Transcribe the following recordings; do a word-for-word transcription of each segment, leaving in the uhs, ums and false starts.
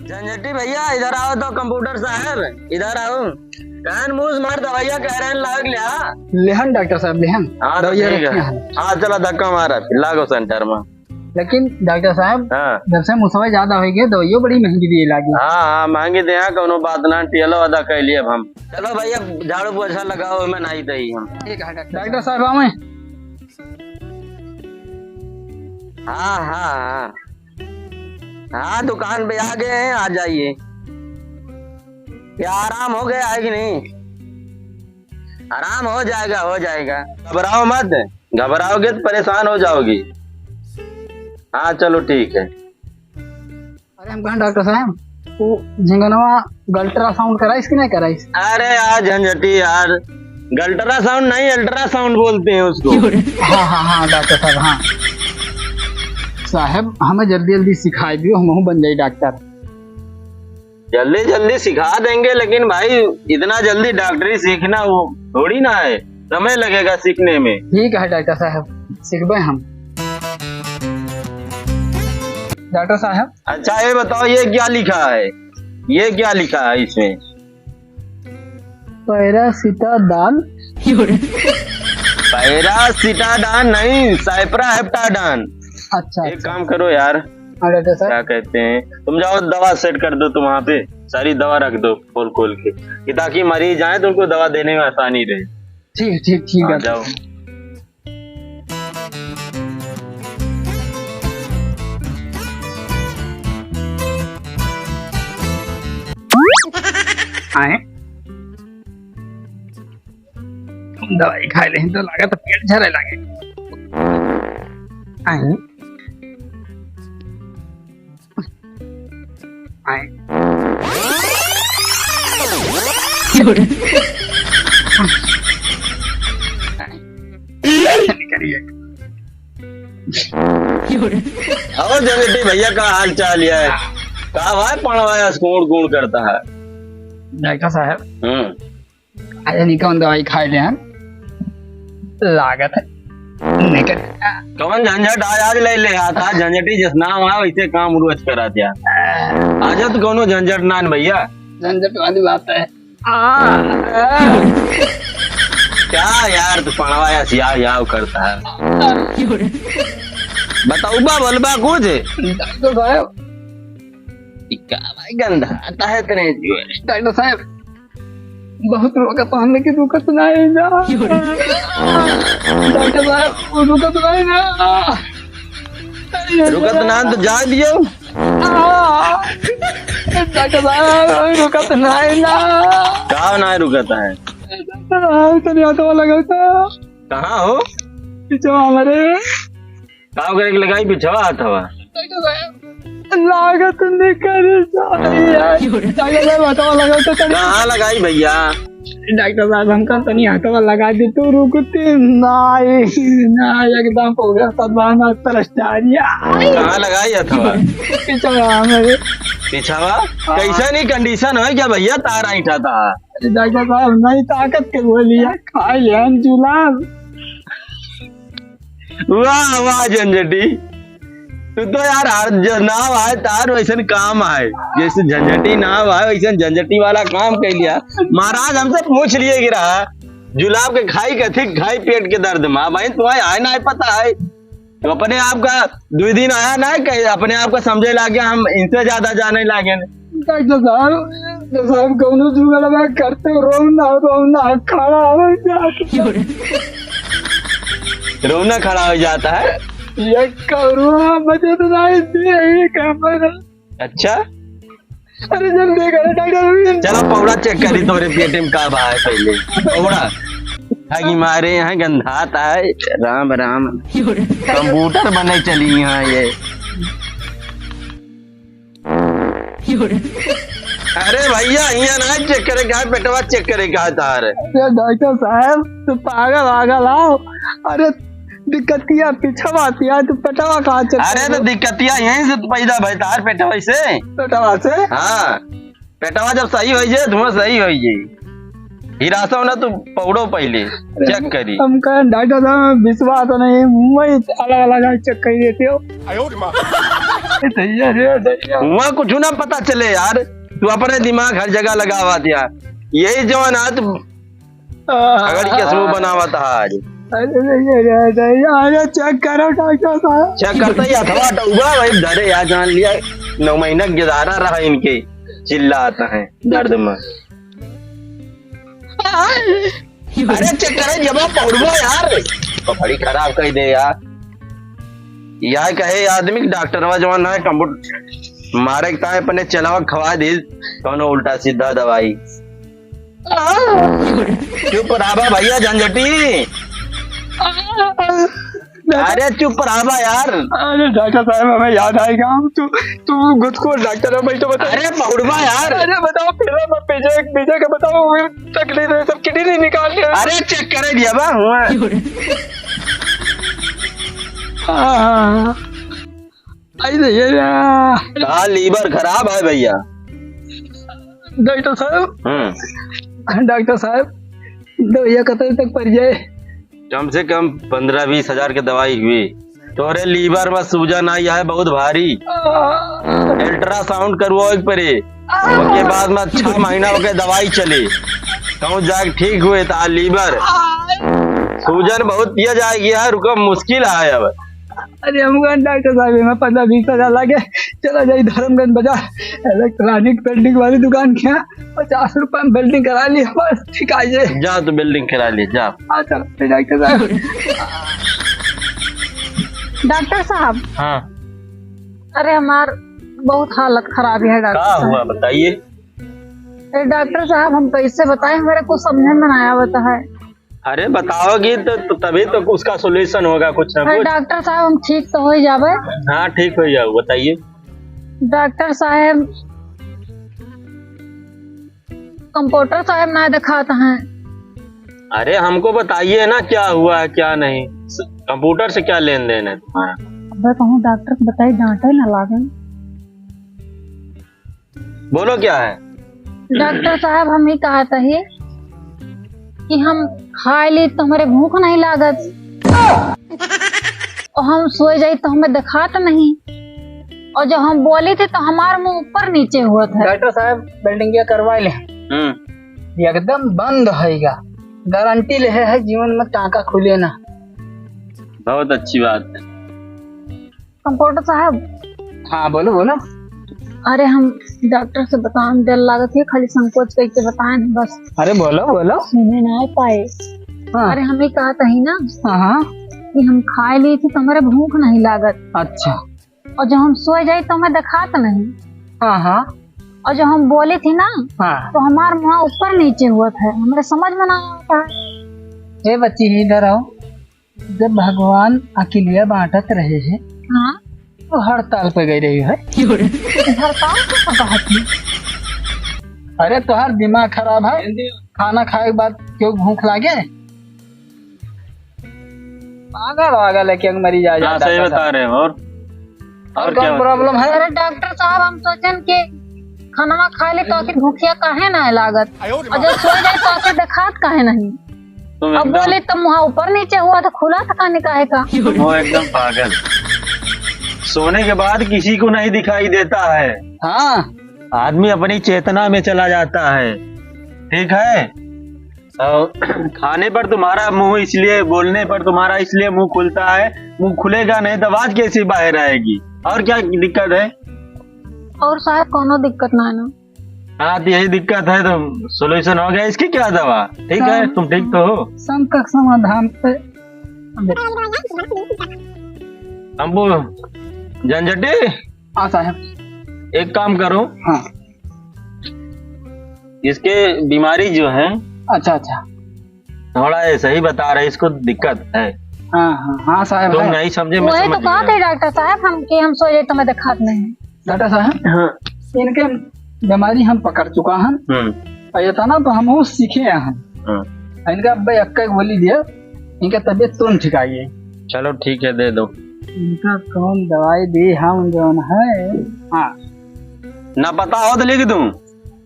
झंझटी भैया, इधर आओ तो, कंप्यूटर साहब, इधर आओ। कान मुंह से मार दवाइयाँ कह रहे हैं, लाग लिया। लेहन डॉक्टर साहब, लेहन। हाँ, तो दवाइयाँ ठीक है। रखे हैं। हाँ, चला धक्का मारा, फिर लागो सेंटर में। लेकिन डॉक्टर साहब, हाँ। जब से मुसवा ज्यादा होइ गए, दवाइयों बड़ी महंगी दिए लागी। हाँ, हाँ, महंगी दे, हाँ, कौनो बात ना, टियलो अदा कह लिए अब हम। चलो भैया, झाड़ू पोछा लगाओ, मैं नहाई दही हम। ठीक है डॉक्टर डॉक्टर साहब, आवे। हाँ, हाँ, हाँ। हाँ, दुकान पे आ गए हैं, आ जाइए। क्या आराम हो गया है कि नहीं? आराम हो जाएगा, हो जाएगा। घबराओ मत, घबराओगे तो परेशान हो जाओगी। हाँ, चलो ठीक है। अरे, हम कहें डॉक्टर साहब, वो झिंगनवा अल्ट्रासाउंड कराइस कि नहीं कराइस? अरे यार झंझटी यार, अल्ट्रासाउंड नहीं, अल्ट्रासाउंड बोलते हैं उसको। हाँ, हाँ, हाँ, डॉक्टर साहब, हाँ। साहब, हमें जल्दी जल्दी सिखाई दियो, हमहू बन जाई डॉक्टर। जल्दी जल्दी सिखा देंगे, लेकिन भाई, इतना जल्दी डॉक्टरी सीखना वो थोड़ी ना है, समय लगेगा सीखने में। ठीक है डॉक्टर साहब, सीखबे हम। डॉक्टर साहब। अच्छा, ये बताओ, ये क्या लिखा है? ये क्या लिखा है इसमें? पैरासिटाडाल। पैरासिटाडाल नहीं, साइप्राहेप्टाडान। अच्छा, एक अच्छा। काम करो यार, हाँ, डॉक्टर साहब। क्या कहते हैं, तुम जाओ दवा सेट कर दो, तुम वहाँ पे सारी दवा रख दो खोल खोल के, कि ताकि मरीज आए तो उनको दवा देने में आसानी रहे। ठीक, ठीक, ठीक हाँ, है। जाओ। आए। दवाई खाए लेहिन तो लागत पेट झरे लागे। आए। आए। और जगटी भैया का हाल चाल है? का भाई पड़वा है, कूण कूण करता है? डॉक्टर साहब। हम्म। अरे नहीं, कौन दवाई खाए ले हम? लागत है। निकल। कौन झंझट आज, आज ले ले आता, झंझटी जिस नाम है वैसे काम रोज करा दिया। आज तो कौनो झंझट ना न भैया। झंझट वाली बात है। आ, आ। क्या यार तू पड़वा ऐसी याव याव करता है? बताउबा बोलबा कुछ? डॉक्टर साहब। ई का भाई गंधात है तेरे जो है। डॉक्टर साहब, बहुत रोकत हन, लेकिन रुकत नाहीं ना। डॉक्टर साहब, रुकत नाहीं ना। रुकत ना तो जाए दियो। आ, डॉक्टर साहब, रुकत नाहीं ना। का ना रुकत है? डॉक्टर साहब, तनी हाथवा लगाओ तो। कहाँ हो? पीछे हमारे। का करे के लगाई पिछवा हाथवा? लागत नहीं करे साहब यार। डॉक्टर साहब, बताओ, लगाओ तो तनी। कहाँ लगाई भैया? डॉक्टर साहब, हमका तनी हाथवा लगा दे, तू रुकते नाहीं, नाहीं, एकदम हो गया, सब बाहर में तरस जा रही है। कहाँ लगाई हथवा? पिछवा मेरे। पिछवा? हाँ। कैसा नहीं कंडीशन है क्या भैया? तार ऐंठा था। अरे डॉक्टर साहब, नहीं ताकत के गोली है, खा ले हम जुलाब। वाह, वाह, झंझटी। तू तो यार, हर ज-, नाव आए, तार वैसन काम आए। जैसे झंझटी नाव आए, वैसन झंझटी वाला काम कर लिया। महाराज, हमसे पूछ लिए गिरा, जुलाब के खाई कथी, खाई पेट के दर्द में। भाई, तुम्हें आए ना पता है। तो अपने आप का दुई दिन आया ना, कहीं अपने आप का समझे लागे, हम इनसे ज्यादा जाने लागे। डॉक्टर साहब, डॉक्टर साहब, कौनो जुगाड़ बा, करते रोना, रोना खड़ा हो जाता। रोना खड़ा हो जाता है? ये कौनो बचत नहीं थी, यही काम है। अच्छा? अरे जल्दी करो डॉक्टर। चलो पौड़ा चेक करी तोरे पेट में का बा है पहले। पौड़ा। ठगी मारे यहाँ गंधात है। राम राम। कंप्यूटर बने चली यहाँ ये। अरे भैया, यहाँ ना चेक करे का है, पेटवा चेक करे का है तार। अरे डॉक्टर साहब, तू पागल वागल आओ। अरे दिक्कतिया पिछवा तिया, तू पेटवा कहाँ चेक अरे तो करे? दिक्कतिया यहीं से तो पैदा भई तार पेटवा से। पेटवा से? हाँ, पेटवा जब सही होई जाए, धुआं सही होई जाए। हिरासो ना तू पौड़ो पहले, अरे चेक करी। हम कहें डॉक्टर साहब, विश्वास नहीं, मैं अलग अलग चेक कर देते हो। ए दैया रे दैया। हुआ कुछ ना पता चले यार, तू अपने दिमाग हर जगह लगावत यार। यही जवान आज अगड़ी के समूह बनावत है आज। अरे दैया रे दैया, अरे check करो डॉक्टर साहब। Check करते ही हथवा डउबा भाई धरे यार, जान लिया नौ महीना गिदारा रहा इनके, चिल्लात हैं दर्द में। अरे check करे जब पकड़बो यार, पकड़ी खराब कर दे यार। यह कहे आदमी कि डॉक्टरवा जवान है, कंप्यूटर मारे के ताए अपने चलावा खवा दे कौनो उल्टा सीधा दवाई। चुप रहा भैया झंझटी। अरे चुप रहा यार। अरे डॉक्टर साहब, हमें याद आएगा, हम तू, तू घुसखोर डॉक्टर है, मैं तो बता। अरे पहुड़वा यार। अरे बताओ, फिर हम पीछे, पीछे का बताओ, तकलीफ है, सब किडनी निकाल के। अरे check करे दिया बा हुआ। हाँ। आई भैया। हाँ, liver खराब है भैया। डॉक्टर साहब। हम्म। डॉक्टर साहब, दवाइया कतई तक पड़ जाए? कम से कम पन्द्रह बीस हजार के दवाई हुई। तोरे liver में सूजन आई है बहुत भारी। आ। Ultrasound करवाओ एक परे। आ। ओके बाद में छह महीना ओके दवाई चली। कहूँ जाके ठीक हुए तो liver। आ। सूजन बहुत किया जाएगी यार, रुको मुश्किल है अब। अरे हम कहा, "डॉक्टर साहब, हमें पन्द्रह बीस हजार लागे, चला जाई धर्मगंज बाजार, electronic welding वाली दुकान के यहाँ, पचास रुपया में welding करा ली, बस ठीक आ जाए।" जा तो welding करा ले, जा। हाँ, चलो, फिर डॉक्टर साहब। डॉक्टर साहब। हाँ। अरे हमार बहुत हालत खराब है डॉक्टर का साहब। हुआ बताइए। अरे डॉक्टर साहब, हम कैसे बताएं, हमारे कुछ समझ में ना आवत है। अरे बताओगी तो, तो तभी तो उसका solution होगा कुछ ना अरे कुछ। डॉक्टर साहब, हम ठीक तो हो ही जाबे। हाँ, ठीक हो जाओ, बताइए। डॉक्टर साहब, कंपाउंडर साहब ना दिखात हैं। अरे हमको बताइए ना, क्या हुआ है क्या नहीं, कंप्यूटर से क्या लेन देन है तुम्हारा? अबे कहूँ डॉक्टर को बताई, डांटे ना लागे। बोलो क्या है? डॉक्टर साहब, हम ही कहत ही कि हम खाए ली तो हमरे भूख नहीं लागत, और हम सोए जाई तो हमें दिखात नहीं, और जब हम बोली थी तो हमार मुंह ऊपर नीचे हुआ था। डॉक्टर साहब, welding करवा ले। हम्म। एकदम बंद होइगा, गारंटी ले है, जीवन में टांका खुले ना। बहुत अच्छी बात है। कंपाउंडर साहब। हाँ, बोलो, बोलो। अरे, हम डॉक्टर से बतावे में डर लागत है, खाली संकोच करके बताए हैं बस। अरे, बोलो, बोलो। सुने ना पाए। हाँ। अरे, हम ही कहत ही ना हाँ, हाँ। कि हम खाए ली थी तो हमारे भूख नहीं लागत। अच्छा। और जब हम सोए जाई तो हमें दिखात नहीं। हाँ, हाँ। और जब हम बोली थी ना हाँ। तो हमार मुंह ऊपर नीचे हुआ था, हमारे समझ में ना आता है। ए बच्ची, इधर आओ। जब भगवान अकिलिया बांटत रहे हैं, हाँ। तो हड़ताल पे गई रही है। हड़ताल पे कहाँ थी? अरे, तोहार दिमाग खराब है। खाना खाए के बाद क्यों भूख लागे? पागल वागल है, क्यों मरी जा हाँ, जाता सही है। बता रहे हो। और, और और क्या कौन बात? Problem है? अरे डॉक्टर साहब, हम सोचन कि खाना खा ले तो आखिर भूखिया काहे ना लागत, और जब सो जाए तो आखिर देखात काहे नहीं? तुम अब एकदम बोले तो मुँह ऊपर नीचे हुआ तो खुला था काने काहे का? वो एकदम पागल। सोने के बाद किसी को नहीं दिखाई देता है। हाँ। आदमी अपनी चेतना में चला जाता है, ठीक है? और खाने पर तुम्हारा मुंह इसलिए, बोलने पर तुम्हारा इसलिए मुंह खुलता है, मुंह खुलेगा नहीं तो आवाज कैसे बाहर आएगी? और क्या दिक्कत है? और साहब, कोनो दिक्कत ना है ना? हाँ, तो यही दिक्कत है, तो solution हो गया। इसकी क्या दवा? ठीक है, तुम ठीक तो हो? शंकर समाधान पे हम वो झंझटी। हाँ साहब। एक काम करो। हाँ। इसके बीमारी जो है, अच्छा, अच्छा। थोड़ा ऐसा ही बता रहे, इसको दिक्कत है। हाँ, हाँ, हाँ साहब, तुम है। नहीं समझे, मैं वही तो समझ कहा गया। थे डॉक्टर साहब, हम कि हम सो जाए तो मैं दिखात नहीं। डॉक्टर साहब, हाँ। इनके बीमारी हम पकड़ चुका हन। हम्म। और इतना तो हम वो सीखे हैं। हाँ। इनका अब एक्का गोली दिया, इनका तबीयत तुरंत ठीक आ गई। चलो ठीक है, दे दो। इनका कौन दवाई दी हम जौन है? हाँ। ना पता हो तो लिख दूं।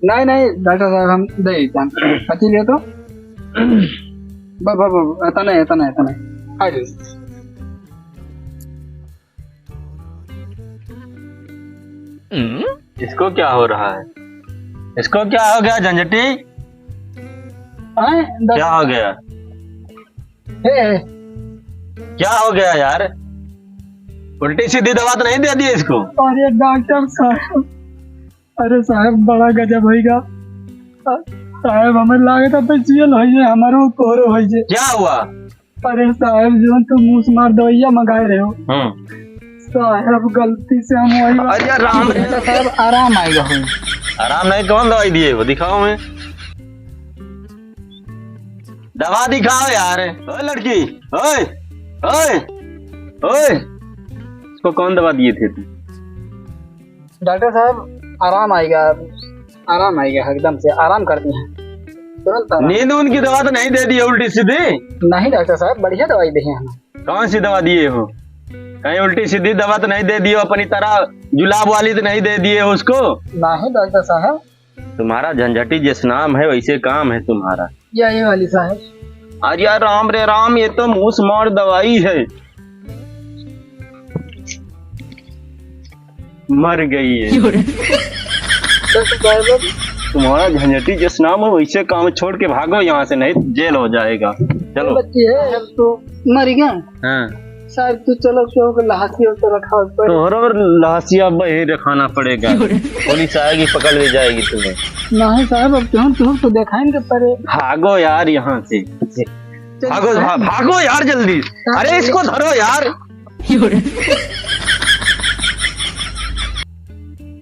नहीं, नहीं, डॉक्टर साहब, हम दे देते हैं। पची लियो तो। बस, बस, बस, इतना है, इतना है, इतना है। आ जाओ। इसको क्या हो रहा है? इसको क्या हो गया झंझटी? आए, डॉक्टर क्या हो गया? ए, ए। क्या हो गया यार? उल्टी सीधी दवा तो नहीं दे दी इसको? अरे डॉक्टर साहब, अरे साहब, बड़ा गजब होइगा। साहब, हमें लागत है जेल होइए, हमारो तोहरो होइए। क्या हुआ? अरे साहब, जो तू मुंह से मार दवाइया मंगाए रहे हो। हम्म। साहब, गलती से हम वही अरे राम रे। डॉक्टर साहब, आराम आएगा हो। आराम नहीं, कौन दवाई दिए हो? दिखाओ मैं। दवा दिखाओ यार। ओए लड़की, ओए, ओए, ओए। इसको कौन दवा दिए थे तुम? डॉक्टर साहब, आराम आएगा, आराम आएगा, एकदम से आराम कर दिए हैं, तुरंत आराम। नींद उनकी दवा तो नहीं दे दी है उल्टी सीधी? नहीं डॉक्टर साहब, बढ़िया दवाई दी है हमें। कौन सी दवा दिए हो? कहीं उल्टी सीधी दवा तो नहीं दे दिए हो, अपनी तरह जुलाब वाली तो नहीं दे दिए हो उसको? नहीं डॉक्टर साहब। तुम्हारा झंझटी जिस नाम है वैसे काम है तुम्हारा। या ये वाली साहब। अरे यार राम रे राम, ये तो मुंह से मार दवाई है। मर गई है। क्यों रे? तुम्हारा झंझटी जिस नाम है वैसे काम छोड़ के भागो यहाँ से, नहीं जेल हो जाएगा। चलो। बच्ची है, अब तो मर गया। हाँ। साहब, तू चलो, क्यों के लहासी और तो रखा ऊपर। तोहरो लहासिया अब यही रखाना पड़ेगा। क्यों रे? पुलिस आएगी, पकड़ ले जाएगी तुम्हें। नहीं साहब, अब तुम, तुम तो दिखाएंगे पड़े। भागो यार यहाँ से। चल, भागो, चल। भा-, भागो यार जल्दी। चल, अरे चल। इसको धरो यार। क्यों रे?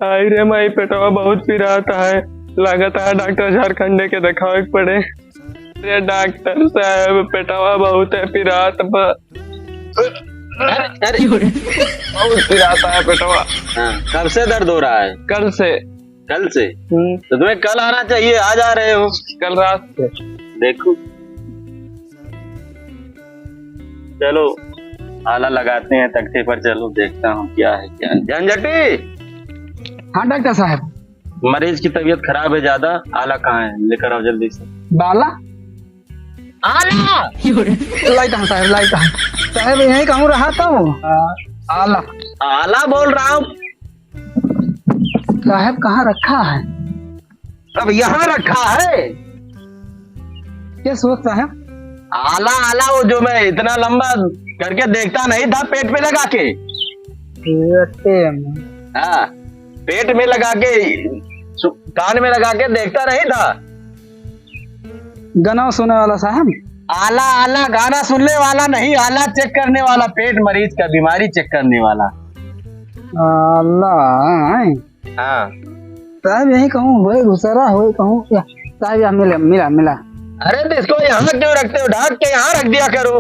आई रे माई, पेटवा बहुत पिरात है। लागत है डॉक्टर झारखंडे के देखावे के पड़े। अरे डॉक्टर साहब, पेटवा बहुत है पिरात बा। अरे, अरे। बहुत पिराता है पेटवा। हाँ, कब से दर्द हो रहा है? कल से। कल से? हम्म। तो तुम्हें कल आना चाहिए, आज आ रहे हो। कल रात से। देखो। चलो, आला लगाते हैं तख्ते पर, चलो देखता हूँ क्या है, क्या है। झंझटी! हाँ डॉक्टर साहब। मरीज की तबीयत खराब है ज्यादा, आला कहाँ है, लेकर आओ जल्दी से। बाला? आला! लाइट है साहब, लाइट है। साहब, यहीं कहूँ रहा था वो। आ, आला। आला बोल रहा हूँ। साहब, कहाँ रखा है? अब यहाँ रखा है। क्या सोच साहब? आला, आला, वो जो मैं इतना लंबा करके देखता नहीं था पेट पे लगा के। पेट में। हाँ, पेट में लगा के, सु-, कान में लगा के देखता नहीं था। गाना सुने वाला साहब? आला, आला, गाना सुनने वाला नहीं, आला चेक करने वाला, पेट मरीज का बीमारी चेक करने वाला। आला, हाँ। हाँ। साहब, यहीं कहूँ होए घुसरा, होए कहूँ, या, साहब, यहाँ मिला, मिला, मिला। अरे, तो इसको यहाँ क्यों रखते हो? ढाक के यहाँ रख दिया करो।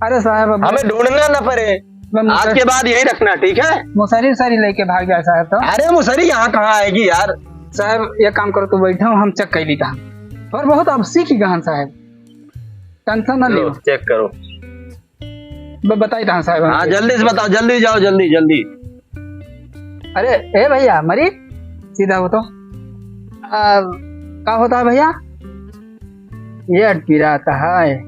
अरे साहब, अब हमें ढूंढना न पड़े। मैं आज मुसहरी के बाद यहीं रखना, ठीक है? मुसहरी, उसहरी लेके भाग जाए साहब तो। अरे, मुसहरी यहाँ कहाँ आएगी यार? साहब, ये काम करो, तू बैठो, हम चेक कर लीता। और बहुत अब सीख गहन साहब, टेंशन ना लो, लियो। चेक करो। ब-, बताई रहा साहब हाँ, हमके। जल्दी से बताओ, जल्दी जाओ, जल्दी, जल्दी। अरे, ए भैया, मरी, सीधा हो तो। आ, का होता है भैया? ये अटकी रहता है।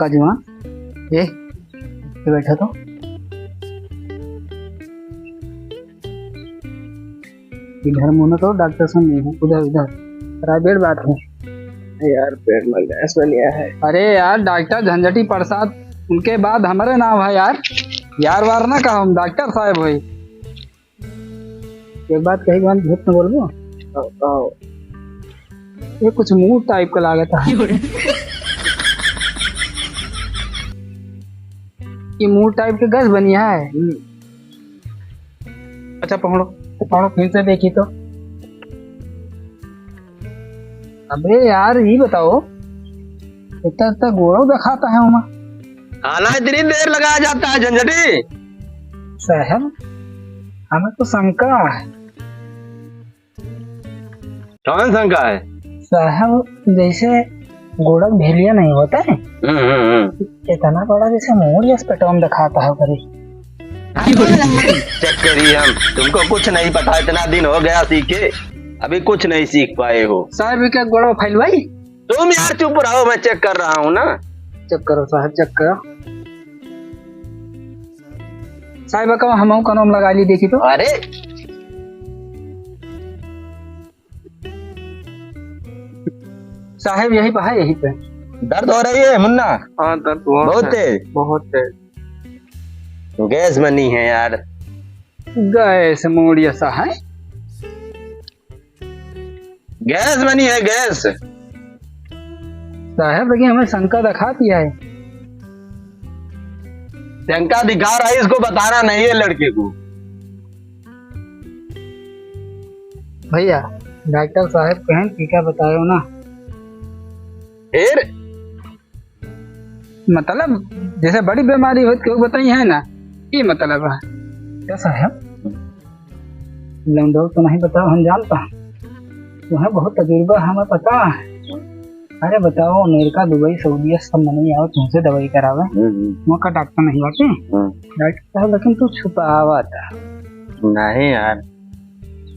काजुआ, ये, ये बैठा तो। इधर मुंह तो डॉक्टर से नहीं है, उधर, उधर। प्राइवेट बात है। यार, पेट में गैस बन गया है। अरे यार, डॉक्टर झंझटी प्रसाद, उनके बाद हमारे नाम है यार। यार वार ना कहो, हम डॉक्टर साहब है। एक बात कही, भूत न बोलबो। आओ, आओ। ये कुछ मूर टाइप का लागत है। ये मूर टाइप के गैस बनी है। हम्म। अच्छा, पकड़ो, पकड़ो, फिर से देखी तो। अबे यार, ये बताओ, इतना, इतना गोड़ो दिखाता है ओमा। आला इतनी देर लगाया जाता है, झंझटी। साहब, हमें तो शंका है। कौन शंका है? साहब, जैसे गोड़क भेलिया नहीं होता है, हम्म, हम्म, हम्म। इतना बड़ा जैसे मोर जैसे पेटवा में दिखाता है करी। चेक करिए हम, तुमको कुछ नहीं पता, इतना दिन हो गया सीखे, अभी कुछ नहीं सीख पाए हो। साहब, ये क्या गोड़वा फैलवाई? तुम यार चुप रहो, मैं चेक कर रहा हूँ ना। चेक करो साहब, चेक करो। साहब, का हमहू कनवा में लगा ली, देखी तो। अरे साहब, यही पे है, यही पे। दर्द हो रही है मुन्ना? हाँ, दर्द हुआ बहुत है। तेज? बहुत तेज। गैस बनी है यार। गैस मूड़िया सा है। गैस बनी है, गैस। साहब, लेकिन हमें शंका दिखाती है। शंका दिखा रहा है, इसको बताना नहीं है लड़के को। भैया, डॉक्टर साहब कहन टीका बतायो ना। फिर? मतलब, जैसे बड़ी बीमारी हो तो क्यों बताई है ना, ये मतलब है। क्या साहब? लौंडो तो नहीं बताओ, हम जानता है। तुम्हें बहुत तजुर्बा है, हमें पता है। अरे बताओ, अमेरिका, दुबई, सऊदीया सब मनई आओ तुमसे दवाई करावे। हम्म, हम्म। वहाँ का डॉक्टर नहीं बाटे? हम्म। डॉक्टर साहब, लेकिन तू छुपावा था। नहीं यार,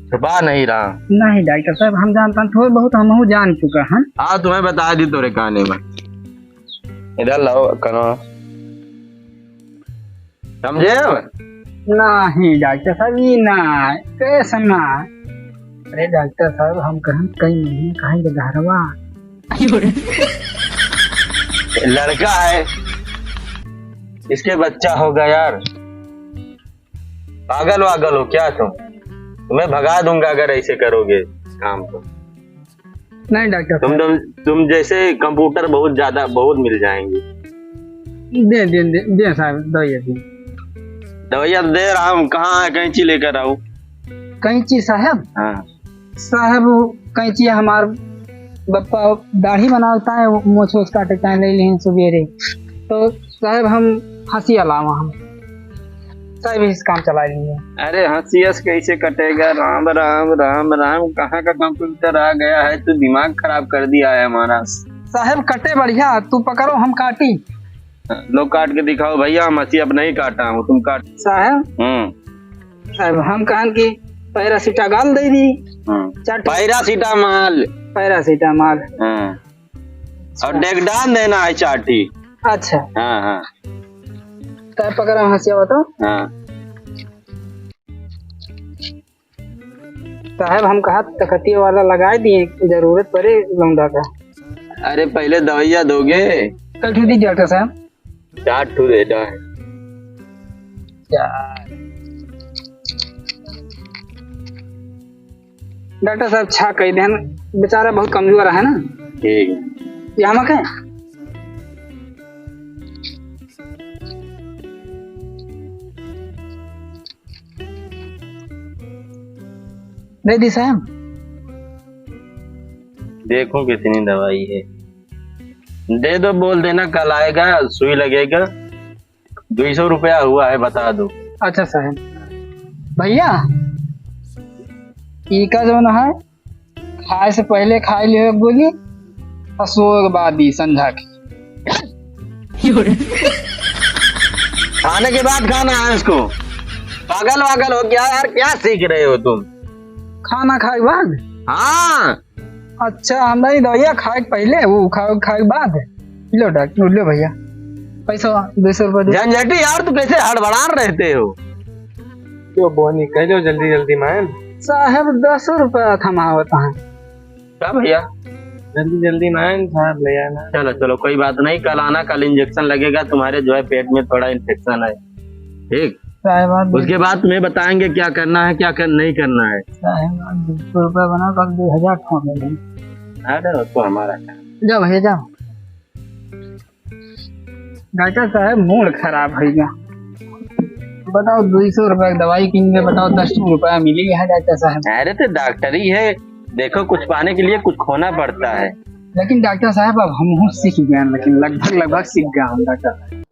छुपा नहीं रहा। नहीं डॉक्टर साहब, हम जानता हैं, थोड़ा बहुत हमहू जान चुका है। हाँ, तुम्हें बता दी तोरे काने में। इधर लाओ कनो। समझे? नहीं डॉक्टर साहब, ये ना, कैसे ना? अरे डॉक्टर साहब, हम कहन कई महीने कहेंगे घरवा। लड़का है, इसके बच्चा होगा यार। पागल वागल हो क्या तुम? तुम्हें भगा दूंगा अगर ऐसे करोगे काम को। नहीं डॉक्टर तुम, साहब। तुम, तुम जैसे कंप्यूटर बहुत ज्यादा, बहुत मिल जाएंगे। दे, दे, दे, दे साहब, दवाइया दे। दवाइया तो दे रहा हूँ, कहाँ है कैंची लेकर आऊँ? कैंची साहब? हाँ। साहब, वो कैंची हमार बप्पा दाढ़ी बनावता है, वो मोछ वोछ काटता है, ले लें सवेरे। तो साहब, हम हंसिया लावा हम। साहब, इस काम चला लिए। अरे, हंसिया से कैसे कटेगा? राम, राम, राम, राम, कहाँ का कंप्यूटर आ गया है? तू दिमाग खराब कर दिया है हमारा। साहब, कटे बढ़िया, तू पकड़ो, हम काटी। लो, काट के दिखाओ भैया, हम हंसिया अब नहीं काटा हूँ, तुम काट। साहब, हम्म। साहब, हम कहन कि पैरासिटामॉल दे दी। हम्म। चार ठो। पैरासिटामॉल। पैरासिटामॉल। हाँ। और डेगडान देना है चार ठी। अच्छा। हाँ, हाँ। तब पकड़ा हंसिया बताओ। हाँ। साहब, हम कहा तकतिया वाला लगाए दिए, जरूरत पड़े लौंडा का। अरे, पहले दवाइया दोगे? कल छुट्टी डॉक्टर साहब। चार ठो देता है। चार। डॉक्टर साहब, छा कही देन, बेचारा बहुत कमजोर है ना। ठीक है। ये हमक है। दे दी साहब। देखो कितनी दवाई है, दे दो, बोल देना कल आएगा, सुई लगेगा। दुई सौ रुपया हुआ है, बता दो। अच्छा साहब। भैया, ई का जौन है, खाए से पहले खाए लियो एक गोली, और सोए के बाद ई संझा के। खाने के बाद खाना है उसको। पागल वागल हो गया यार, क्या सीख रहे हो तुम? खाना खाए के बाद? हाँ। अच्छा, हम नहीं दवाइया खाए के पहले, वो खा-, खाए के बाद। लो डॉक्टर, लो भैया, पैसा दो सौ रुपया दे। झंझटी यार, तू कैसे हड़बड़ान रहते हो? क्यों बोनी, कह लो जल्दी जल्दी मान। साहब, दस रुपया थमावत हैं। क्या भैया? जल्दी जल्दी मान साहब, ले आना। चलो चलो, कोई बात नहीं, कल आना, कल इंजेक्शन लगेगा, तुम्हारे जो है पेट में थोड़ा इन्फेक्शन है, ठीक? साहब, आप उसके बाद में बताएंगे क्या करना है, क्या कर, नहीं करना है। साहब, आप दो सौ रुपया बना, कल दो हजार ठोक देंगे। अरे, वो तो हमारा काम। जाओ भैया, जाओ। डॉक्टर साहब, मूड खराब होइ गया। बताओ, दुई सौ रुपया की दवाई किन के, बताओ, दस रुपया मिली है डॉक्टर साहब। अरे, तो डॉक्टरी है, देखो, कुछ पाने के लिए कुछ खोना पड़ता है। लेकिन डॉक्टर साहब, अब हमहू सीख गए, लेकिन लगभग, लगभग सीख गया हम डॉक्टर साहब।